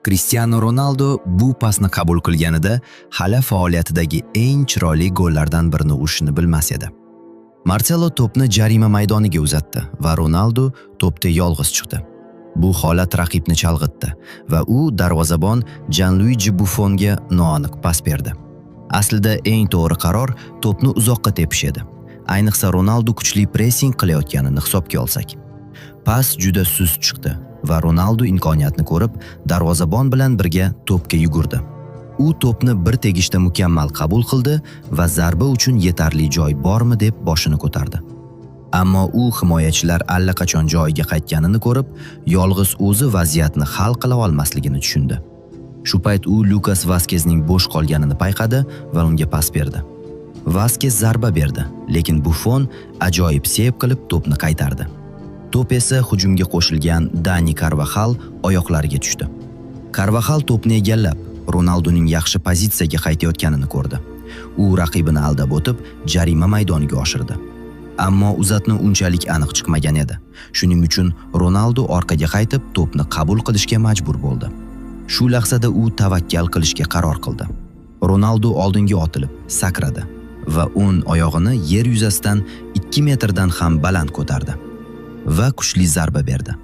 Cristiano Ronaldo bu pasni qabul qilganida hali faoliyatidagi eng chiroyli gollardan birini urishini bilmas edi. Marcelo to'pni jarima maydoniga uzatdi va Ronaldo to'pda yolg'iz chiqdi. Bu holat raqibni chalg'itdi va u darvozabon Gianluigi Buffonga noaniq pas berdi. Aslida eng to'g'ri qaror to'pni uzoqqa tepish edi. Ayniqsa Ronaldo kuchli pressing qilayotganini hisobga olsak. Pas juda sust chiqdi va Ronaldo imkoniyatni ko'rib, darvozabon bilan birga to'pga yugurdi. U to'pni bir tegishda mukammal qabul qildi va zarba uchun yetarli joy bormi deb boshini ko'tardi. Ammo u himoyachilar allaqachon joyiga qaytganini ko'rib, yolg'iz o'zi vaziyatni hal qila olmasligini tushundi. Shu payt u Lukas Vaskezning bo'sh qolganini payqadi va unga pas berdi. Vaskez zarba berdi, lekin Buffon ajoyib seyb qilib to'pni qaytardi. To'p esa hujumga qo'shilgan Dani Karvaxal oyoqlariga tushdi. Karvaxal to'pni egallab, Ronaldoning yaxshi pozitsiyaga qaytayotganini ko'rdi. U raqibini aldab o'tib, jarima maydoniga oshirdi. Ammo uzatni unchalik aniq chiqmagan edi. Shuning uchun Ronaldo orqaga qaytib to'pni qabul qilishga majbur bo'ldi. Shu lahzada u tavakkal qilishga qaror qildi. Ronaldo oldinga otilib, sakradi va o'ng oyog'ini yer yuzasidan 2 metrdan ham baland ko'tardi va kuchli zarba berdi.